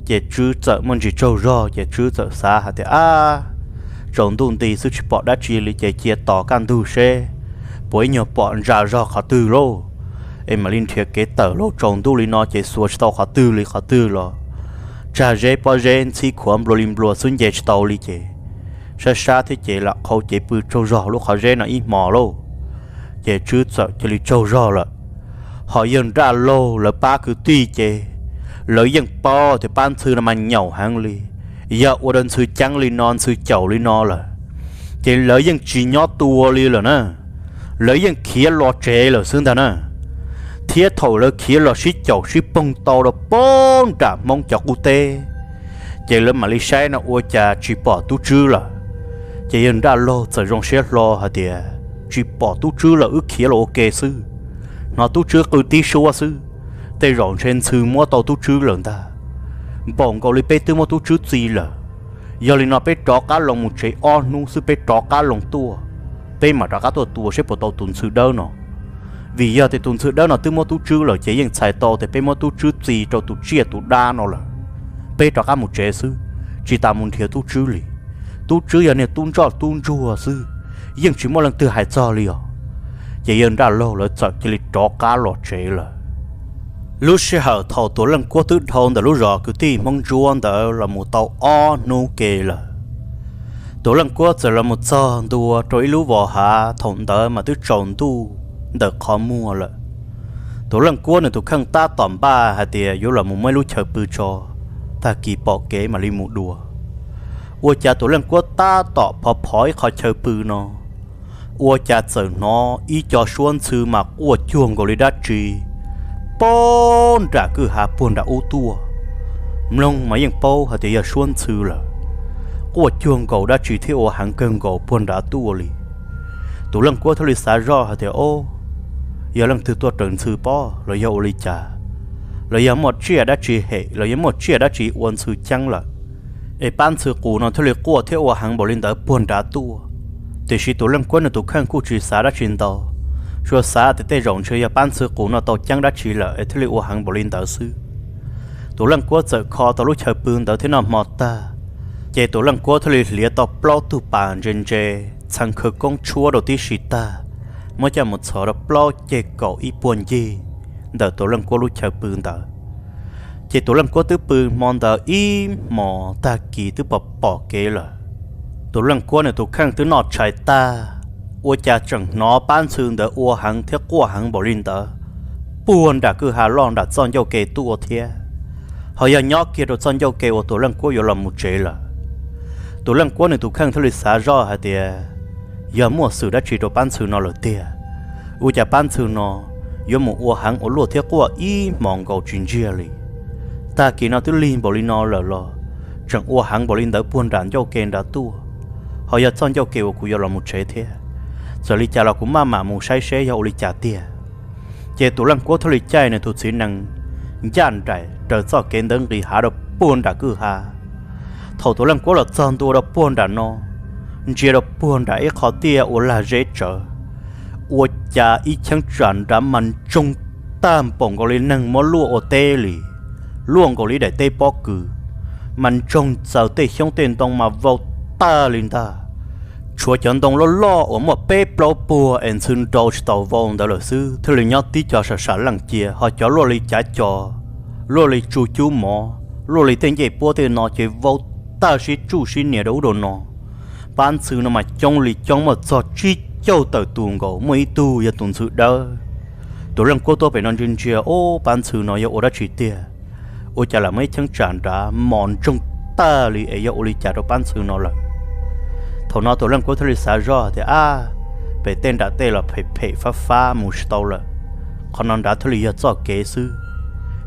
Ces Tswb txawm muaj ntsis tsaug zog ces Tswb txawm xav hais tias, ab, tsaus ntuj nti xwb tsis pom dab tsi li ces cia tos kaj ntug seb puas ib nyuag pom ntsa zog qhov twg lauj, es mam li nrhiav kev tawm lauj, tsaus ntuj li no ces xuas tsis tau qhov twg li qhov twg los tsag zeb pob zeb ntxhib khuav nplua li nplua xwb nce tsis tau li ces sab sab thiab ces lam qhau cev pw tsaug zog lub qhov zeb no ib hmo lauj. Ces Tswb txawm cia li tsaug zog lawm. Ho yawg Nraj Laug lawv pab kwv tij ces lawv yeej paub tias pab ntxhw no mas nyaum heev li, yog ua rau ntxhw ceeb li no ntxhw caum li no lawm, ces lawv yeej tsis nyob tua li lawm na. Lawv yeej khiav los tsev lawm xwb ntag na. Thiab thaum lawv khiav los sib caum sib poog tau rau pob nram Hmoob cov qub teb, ces lawv mam li saib no ua cas tsis pom tub Tswb lawm. Ces yawg Nraj Laug txawm zoo siab hlo hais tias, tsis pom tub Tswb lawm, wb khiav los ua ke xwb, hnov tub Tswb qw tib suab xwb, tej zaum ntshe ntxhw muab tau tub Tswb lawm ntag. Npaum nkaus li peb twb muab tub Tswb txi lawm. Yog li no peb rov qab los mus tsev ob hnub xwb peb rov qab los tuaj, peb mam rov qab tuaj tua seb puas tau tus ntxhw dawb no. Vim yog tias tus ntxhw dawb no twb muab tub Tswb lawm ces yeej txhais tau tias peb muab tub Tswb txi rau tus tsiaj tus dab no lawm. Peb rov qab mus tsev xwb, tsis tas mus nrhiav tub Tswb li. Tub Tswb yog niag tub ntsoj tub ntsuag xwb, yeej tsis muaj leej twg hais txog li os. Ces yawg Nraj Laug lawv txawm cia li rov qab los tsev lawm. Lub sij hawm thaum Tuam Leej Kuab twb dhau ntawm lub zos kwv tij Hmoob Ntsuab ntawd los mus tau ob hnub ke lawm, Tuam Leej Kuab txawm los mus txog ntua rau ib lub vos hav, thaum ntawd mas twb tsaus ntuj ntawm qhov muag lawm. Tuam Leej Kuab nws tus kheej tab tom npaj hais tias yuav los mus muab ib lub chaw pw tso, tag kis pom kev mam li mus dua. Ua cas Tuam Leej Kuab tab tom phov phov ib qho chaw pw no, ua cas txawm hnov ib co suab ntxhw mas quaj cuag nkaus li dab tsi pob nram kwj ha puag nram ub tuaj. Mloog mas yeej paub hais tias yog suab ntxhw lawm, quaj cuag nkaus dab tsi thiab ua heev kawg nkaus puag nrad tuaj li. Tus Leej Kuab thiaj li xav zoj hais tias, Ob, yog leej twg tuaj raws ntxhw pob los yog ua li cas, los yog muaj tsiaj dab tsi hem los yog muaj tsiaj dab tsi ua ntxhw ceeb lawm, es pab ntxhw qus no thiaj li quaj thiab ua heev npaum li ntawd puag nrad tuaj. Tiam sis tus Leej Kuab nws tus kheej kuj tsis xav dab tsi ntau, tsuas xav tias tej zaum ntshe yog pab ntxhw qus no tau ceeb dab tsi lawm es thiaj li ua heev npaum li ntawd xwb. Tus Leej Kuab txawm kho tau lub chaw pw ntawd thiab noj hmo tag, ces tus Leej Kuab thiaj li hliav tau plaub tug pas ntse ntse, txheev khawv koob tshuab rau tib si tag, muab coj mus txhos rau plaub ceg kaum ib puag ncig ntawm tus Leej Kuab lub chaw pw ntawd. Ces tus Leej Kuab twb pw hmo ntawd ib hmos tag kis twb pom pom kev lawm. Tus Leej Kuab nws tus kheej twb noj tshais tag, ua cas tseem hnov pab ntxhw ntawd ua heev thiab quaj heev npaum li ntawd puag nram kwj ha loj nram txoj ncauj ke tuaj thiab, ho yog nyob kiag rau txoj ncauj ke uas tus Leej Kuab yuav los mus tsev lawm. Tus Leej Kuab nws tus kheej thiaj li xav zoj hais tias, Yog muaj xwm dab tsi rau pab ntxhw no lawm tiag? Ua cas pab ntxhw no yuav mus ua heev ua luaj thiab quaj ib hmos nkaus tsis ntsiag li? Tag kis no twb lig npaum li no lawm los tseem ua heev npaum li ntawd puag nram ncauj ke nrad tuaj, ho yog txoj ncauj ke uas kuv yuav los mus tsev thiab. Txawm li cas los kuv maj mam mus saib seb yog ua li cas tiag. Ces tus Leej Kuab thiaj li caij nws tus txiv nees ncaj nraim raws txoj kev ntawd nqis hav rau puag nram kwj ha. Thaum tus Leej Kuab los txog ntua rau puag nram no, ntsia rau puag nram ib qho tiaj ua lag zeb tsawv, ua cas ib cheeb tsam nrad mas ntsoog tag npaum nkaus li neeg muab luaj ua teb li, luaj nkaus li daim teb pob kws, mas ntsoog txaws tej xyoob tej ntoo mas vau tag li ntag. Tshuav cov ntoo loj loj uas muaj peb plaub puag es ntxhw nrau tsis tau vau ntawd lawm xwb thiaj li nyob tib co sam sam leej cia, ho cov luaj li cav co, luaj li tsu cub mov, luaj li tej ncej puab tej no ces vau tag sib tsuj sib nias rau ub rau no. Pab ntxhw no mas coob li coob, muaj txog tsib caug tawm tus nkaus, muaj ib tug yog tus ntxhw dawb. Tus Leej Kuab tuaj pem no ntsia ntsia, Ob, pab ntxhw no yog ua dab tsi tiag? Ua cas lam muaj ib cheeb tsam nrad mos ntsoog tag li es yog ua li cas rau pab ntxhw no lawm? Thaum no tus Leej Kuab thiaj li xav zoj tias, Ab, pem tej nram tej los phem phem fab fab mus tsis tau lawm, qhov no nrad thiaj li yog txoj kev xwb.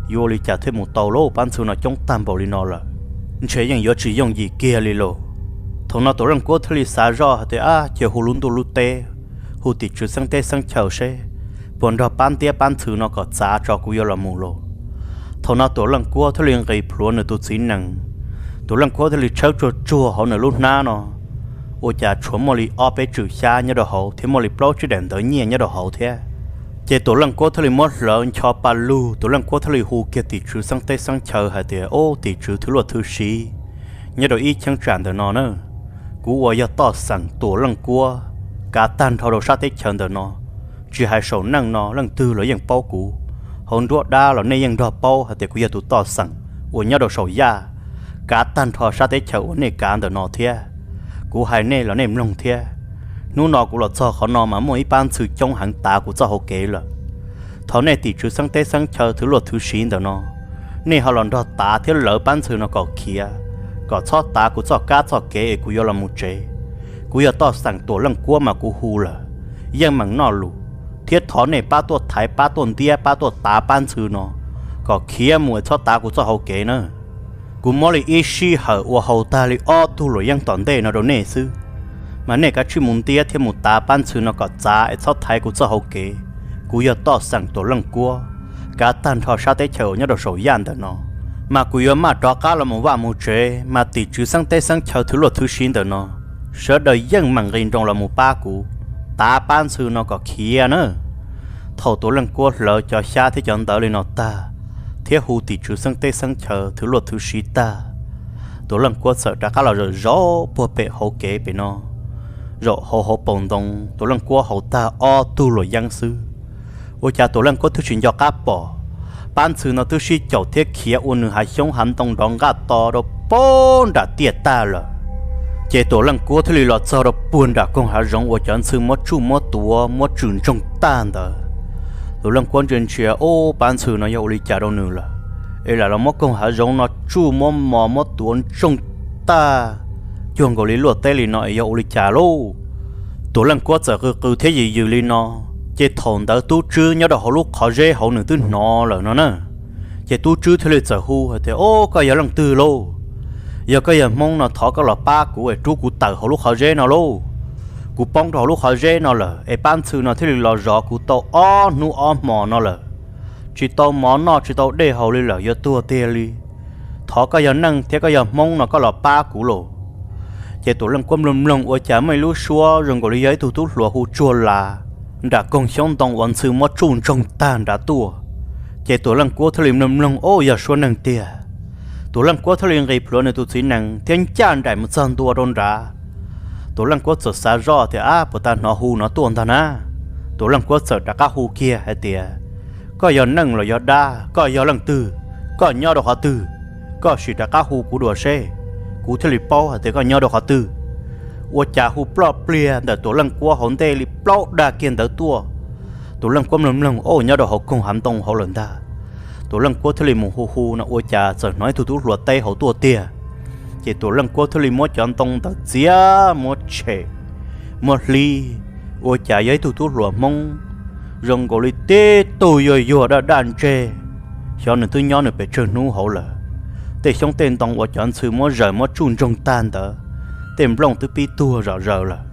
Yuav ua li cas thiaj mus tau lauj, pab ntxhw no coob tag npaum li no lawm, ntshe yeej yuav tsis yooj yim kiag li lauj. Thaum no tus Leej Kuab thiaj li xav zoj hais tias, Ab, cia hu lub ntuj lub teb, hu tim tswv xeeb teb xeeb chaw seb puas nrog pab ntiab pab ntxhw no kom txav tso kuv yuav los mus lauj. Thaum no tus Leej Kuab thiaj li nqis plhuav nws tus txiv nees, tus Leej Kuab thiaj li tshawb tsuag tsuag hauv nws lub hnab no, ua cas tshuav muaj li ob peb tswm xyab nyob rau hauv thiab muaj li plaub tsib daim ntawv nyiaj nyob rau hauv thiab. Ces tus Leej Kuab thiaj li muab hlawv ncho pa lug, tus Leej Kuab thiaj li hu kiag tim tswv xeeb teb xeeb chaw hais tias, Ob, tim tswv thwv luaj thwv siv nyob rau ib cheeb tsam ntawm no na, kuv uas yog Toj Xeem Tuam Leej Kuab, kav tag nrho rau sab teb chaws ntawm no, tsis hais saum neej no leej twg los yeej paub kuv, hauv nruab dab los nej yeej nrog paub hais tias kuv yog tus Toj Xeem uas nyob rau saum yaj, kav tag nrho sab teb chaws uas nej kav ntawm no thiab. Kuv hais nej los nej mloog thiab. Hnub no kuv los txog qhov no mas muaj ib pab ntxhw coob heev tav kuv txoj hau kev lawm. Thov nej tim tswv xeeb teb xeeb chaw thwv luaj thwv siv ntawm no, nej ho los nrog tav thiab lawv pab ntxhw no kom khiav, kom txhob tav kuv txoj kab txoj kev es kuv yuav los mus tsev. Kuv yog Toj Xeem Tuam Leej Kuab mas kuv hu lawm, yeej meem noj lus, thiab thov nej pab tuaj thaiv, pab tuaj ntiab, pab tuaj tav pab ntxhw no kom khiav mus es txhob tav kuv txoj hau kev na. Kuv muab li ib sij hawm ua haus tag li ob tug luam yeeb tom ntej no rau nej xwb, mas nej kav tsij mus ntiab thiab mus tav pab ntxhw no kom txav es txhob thaiv kuv txoj hau kev. Kuv yog Toj Xeem Tuam Leej Kuab, kav tag nrho sab teb chaws uas nyob rau saum yaj ntawm no, mas kuv yuav maj rov qab los mus vaj mus tsev, mas tim tswv xeeb teb xeeb chaw thwv luaj thwv siv ntawm no, sawv daws yeej meem nqis nroos los mus pab kuv, tav pab ntxhw no kom khiav na. Thaum Tuam Leej Kuab hlawv cov xyab thiab cov ntawv li no tag, thiab hu tim tswv xeeb teb xeeb chaw thwv luaj thwv siv tag, Tuam Leej Kuab txawm rov qab los zaum zov puag pem hauv kev pem no, zaum hauv hauv paus ntoo, Tuam Leej Kuab haus tag ob tug luam yeeb xwb, ua cas Tuam Leej Kuab twb tsis nco qab pom pab ntxhw no twb sib caum thiab khiav ua nws hav xyoob hav ntoo nrov nqaj to rau puag nram tiaj tag lawm. Ces Tuam Leej Kuab thiaj li los txog rau puag nram koog hav zoov uas cov ntxhw muab tsuj muab tuav muab tswm ntsoog tag ntawd. Tuam Leej Kuab ntsia ntsia, Ub, pab ntxhw no yog ua li cas rau nws lawm, es lam los muab koog hav zoov no tsuj muab mos muab tuav ntsoog tag, cuag nkaus li luaj teb li no es yog ua li cas lauj? Tuam Leej Kuab txawm qw qw thiab yws yws li no, ces thaum ntawd tub tswb nyob rau hauv lub qhov zeb hauv nws twb hnov lawm no na. Ces tub tswb thiaj li txawm hu hais tias, Ob, koj yog leej twg lauj? Yog koj yog Hmoob no thov koj los pab kuv es rub kuv tawm hauv lub qhov zeb no lauj. Kuv poob rau hauv lub qhov zeb no lawm es pab ntxhw no thiaj li los zov kuv tau ob hnub ob hmo no lawm. Tsis tau mov noj tsis tau dej haus li lawm, yuav tuag tiag li. Thov koj yog neeg thiab koj yog Hmoob no koj los pab kuv lauj. Ces Tuam Leej Kuab mloog mloog ua cas muaj ib lub suab zoo nkaus li yog ib tug tub hluas hu tsuag las nram koog xyoob ntoo uas ntxhw muab tsuj ntsoog tag nrad tuaj. Ces Tuam Leej Kuab thiaj li mloog mloog, o, yog suab neeg tiag. Tuam Leej Kuab thiaj li nqis plhuav nws tus txiv nees thiab ncaj nraim mus txog ntua rau nrad. Tuam Leej Kuab txawm xav zoj tias, ab, puas tas hnov hu no tuaj ntag na. Tuam Leej Kuab txawm rov qab hu kiag hais tias, koj yog neeg los yog dab, koj yog leej twg, koj nyob rau qhov twg, koj sim rov qab hu kuv dua seb, kuv thiaj li paub hais tias koj nyob rau qhov twg. Ua cas hu ploj pliag ntawm Tuam Leej Kuab hauv ntej li plaub dag kiag ntawd tuaj. Tuam Leej Kuab mloog mloog, o, nyob rau hauv koog hav ntoo hauv lawm ntag. Tuam Leej Kuab thiaj li mus hu hu no ua cas txawm hnov ib tug tub hluas teb hauv tuaj tiag. Ces Tuam Leej Kuab thiaj li muab cov ntoo ntawd txiav muab tshem, muab hlib, ua cas yog ib tug tub hluas Hmoob zoo nkaus li tib tug yuag yuag daj daj ntseg. Xyov nws twb nyob nws pes tsawg hnub hauv lawm. Tej xyoob tej ntoo uas cov ntxhw muab zaws muab tsuj ntsoog tag ntawd, tej nplooj twb pib tuag zom zaws lawm.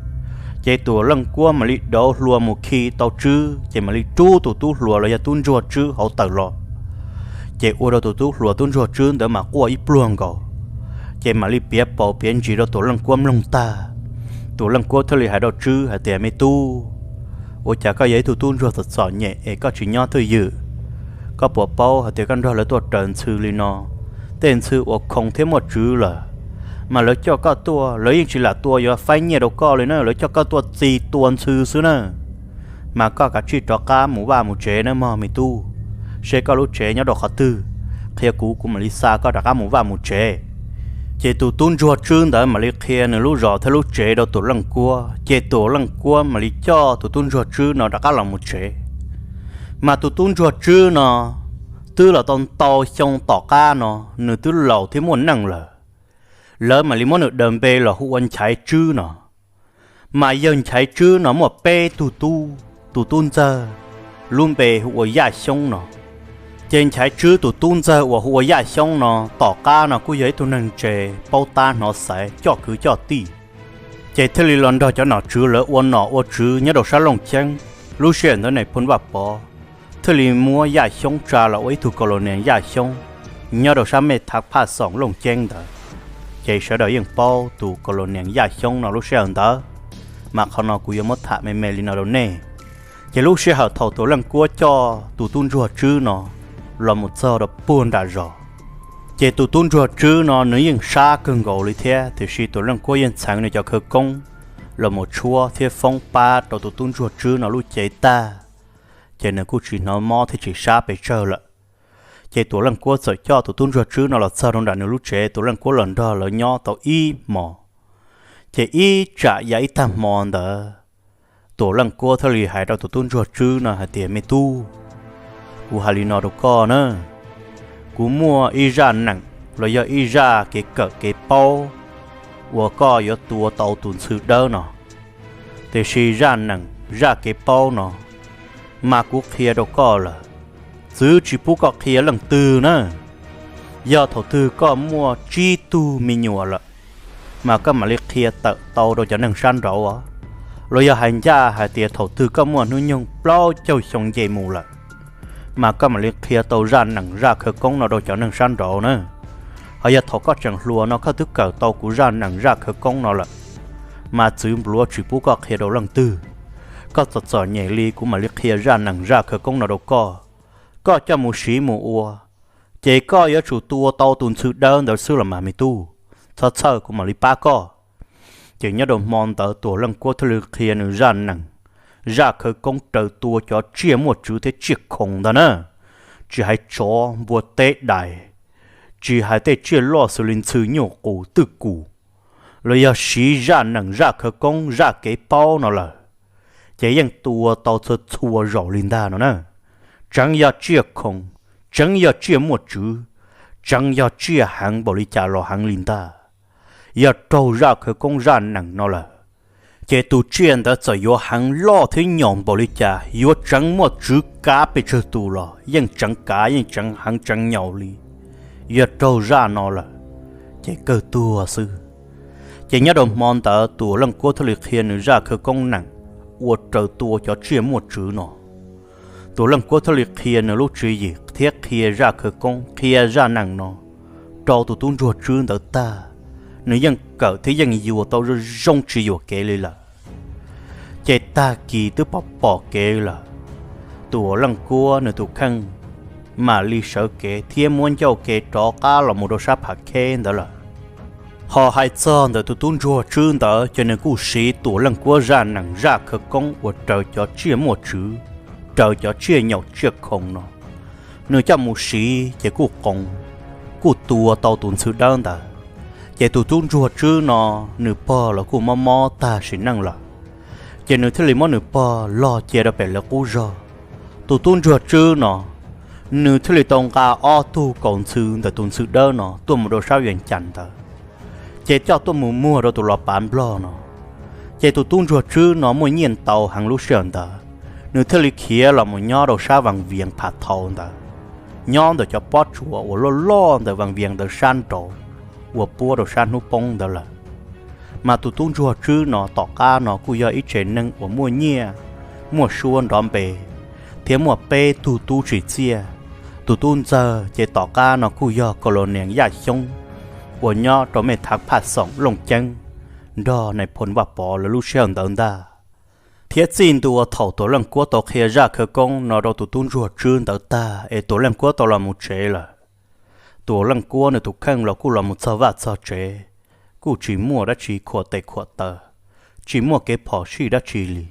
Ces Tuam Leej Kuab mam li dauv hlua mus khi tau Tswb, ces mam li rub tus tub hluas los yog tub ntsuag Tswb hauv tawm los. Ces ua rau tus tub hluas tub ntsuag Tswb ntawd mas quaj ib pluag nkaus. Ces mam li piav paus piav ntsis rau Tuam Leej Kuab mloog tag, Tuam Leej Kuab thiaj li hais rau Tswb hais tias, me tub, ua cas koj yog ib tug tub ntsuag txom txom nyem es koj tsis nyob twj ywm? Koj puas paub hais tias koj nrog lawv tuaj raws ntxhw li no, tej ntxhw uas khoom thiab muaj tswv lawm, mas lawv coj koj tuaj lawv yeej tsis lam tua yuav faib nyiaj rau koj li na, lawv coj koj tuaj txi tua ntxhw xwb na. Mas koj kav tsij rov qab mus vaj mus tsev nawb mog me tub, seb koj lub tsev nyob rau qhov twg, qhia kuv, kuv mam li xa koj rov qab mus vaj mus tsev. Ces tus tub ntsuag Tswb ntawd mam li qhia nws lub zos thiab lub tsev rau Tuam Leej Kuab, ces Tuam Leej Kuab mam li coj tus tub ntsuag Tswb no rov qab los mus tsev. Mas tus tub ntsuag Tswb no twb los tau ntau xyoo tom qab no, nws twb laus thiab muaj neej lawm. Lawv mam li muab nws daws npe los hu ua Nchaiv Tswb no. Mas yawg Nchaiv Tswb no muaj peb tug tub, tus tub ntxawg lub npe hu ua Yaj Xyoob no. Ces Nchaiv Tswb tus tub ntxawg uas hu ua Yaj Xyoob no tom qab no kuj yog ib tug neeg ntse, paub tab hnov xaiv, coj kwv coj tij. Ces thiaj li los nrog cov nom tswv lawv ua nom ua tswv nyob rau sab Looj Ceeb. Lub sij hawm ntawd Nais Phoo Vaj Pov thiaj li muab Yaj Xyoob tsa los ua ib tug kaus los nias Yaj Xyoob nyob rau sab Mej Thav Phaj Xoom Looj Ceeb ntawd. Ces sawv daws yeej paub tus kaus los nias Yaj Xyoob no lub sij hawm ntawd, mas qhov no kuv yuav muab tham me me li no rau nej. Ces lub sij hawm thaum Tuam Leej Kuab coj tus tub ntsuag Tswb no los mus txog rau puag nram zos, ces tus tub ntsuag Tswb no nws yeej sab kawg nkaus li thiab, tiam sis Tuam Leej Kuab yeej txheev nws cov khawv koob los mus tshuab thiab foob pab rau tus tub ntsuag Tswb no lub cev tag, ces nws kuj tsis hnov mob thiab tsis sab pes tsawg lawm. Ces Tuam Leej Kuab txawm coj tus tub ntsuag Tswb no los txog rau nram nws lub tsev, Tuam Leej Kuab los nrog lawv nyob tau ib hmos. Ces ib tsam ya ib tag hmo ntawd, Tuam Leej Kuab thiaj li hais rau tus tub ntsuag Tswb no hais tias, me tub, kuv hais li no rau koj na, kuv muaj ib zaj neem los yog ib zaj kev kawm kev paub uas koj yuav tua tau tus ntxhw dawb no. Tiam sis zaj neem zaj kev paub no mas kuv qhia rau koj lawm, txwv tsis pub koj qhia leej twg na. Yog thaum twg koj muaj tsib tug me nyuam lawm, mas koj mam li qhia tawm tau rau cov neeg sab nraud, los yog hais ncaj hais tias thaum twg koj muaj hnub nyoog plaub caug xyoo nce mus lawm, mas koj mam li qhia tau zaj neem zaj khawv koob no rau cov neeg sab nraud na. Ho yog thaum koj tseem hluas no koj twb kawm tau kuv zaj neem zaj khawv koob no lawm, mas txwv npluav tsis pub koj qhia rau leej twg. Koj txom txom nyem li kuv mam li qhia zaj neem zaj khawv koob no rau koj, koj coj mus siv mus ua, ces koj yuav tsum tua tau tus ntxhw dawb ntawd xwb los mas me tub, txhob txhawj kuv mam li pab koj. Ces nyob rau hmo ntawd Tuam Leej Kuab thiaj li qhia nws zaj nees, zaj khawv koob raws tua cov tsiaj muaj tswv thiab tsiaj khoom ntag na, tsis hais tsov npua teb dais, tsis hais tej tsiaj loj xws li ntxhw nyuj qus twj kum, los yog siv zaj nees zaj khawv koob zaj kev paub no lawm, ces yeej tua tau txhua txhua zaus li ntag no na. Tseev yog tsiaj khoom, tseev yog tsiaj muaj tswv, tseev yog tsiaj heev npaum li cas los heev li ntag. Yog raug zaj khawv koob zaj nees no lawm, ces tus tsiaj ntawd txawm yuav heev loj thiab nyaum npaum li cas, yuav tseev muaj tswv kav pes tsawg tus los yeej tseev kav yeej tseev heev tseev nyaum li. Yog raug zaj no lawm, ces kawg tuag xwb. Ces nyob rau hmo ntawd Tuam Leej Kuab thiaj li qhia nws zaj khawv koob nees ua raws tua cov tsiaj muaj tswv no. Tuam Leej Kuab thiaj li qhia nws lub tswv yim thiab qhia zaj khawv koob, qhia zaj nees no rau tus tub ntsuag tswb ntawd tag, nws yeej kawm thiab yeej yuav tau zoo zoo tsis yuam kev li lawm. Ces tag kis twb pom pom kev lawm, Tuam Leej Kuab nws tus kheej mam li sawv kev thiab muab ncauj ke rov qab los mus rau sab Pham Kheb ntawd lawm. Ho hais txog ntawm tus tub ntsuag tswb ntawd ces nws kuj siv Tuam Leej Kuab zaj nees zaj khawv koob ua raws cov tsiaj muaj tswv, raws cov tsiaj nyaum tsiaj khoom no, nws coj mus siv ces kuj qoos, kuj tua tau tus ntxhw dawb ntawd. Ces tus tub ntsuag tswb no nws pog los kuj mob mob tag sim neej lawm, ces nws thiaj li muab nws pog log cia rau pem lawv qub zog. Tus tub ntsuag tswb no nws thiaj li tau nqa ob tug kaus ntxhw ntawm tus ntxhw dawb no tuaj mus rau sab Vias Cas ntawd, ces coj tuaj mus muag rau tus los pav Nplog no. Ces tus tub ntsuag tswb no muaj nyiaj ntau heev lub sij hawm ntawd, nws thiaj li khiav los mus nyob rau sab Vaj Vias Pham Thau ntawd, nyob ntawm cov pob tsuas uas loj loj ntawm Vaj Vias ntawd sab nraud uas puab rau sab hnub poob ntawd lawm. Mas tus tub ntsuag tswb no tom qab no kuj yog ib tsev neeg uas muaj nyiaj muaj suab nrov npe, thiab muaj peb tug tub tsim txiaj. Tus tub ntxawg ces tom qab no kuj yog Kaus Laus Nees Yaj Xyoob uas nyob rau mej thav Phaj Xoom Looj Ceeb nrog Nais Phoo Vaj Pov lawv lub sij hawm ntawd ntag. Thiab txij ntua thaum Tuam Leej Kuab tau qhia zaj khawv koob no rau tus tub ntsuag tswb ntawd tag es Tuam Leej Kuab tau los mus tsev lawm, Tuam Leej Kuab nws tus kheej los kuj los mus txog vaj txog tsev, kuj tsis muaj dab tsi khuam tes khuam taw, tsis muaj kev phom sij dab tsi li.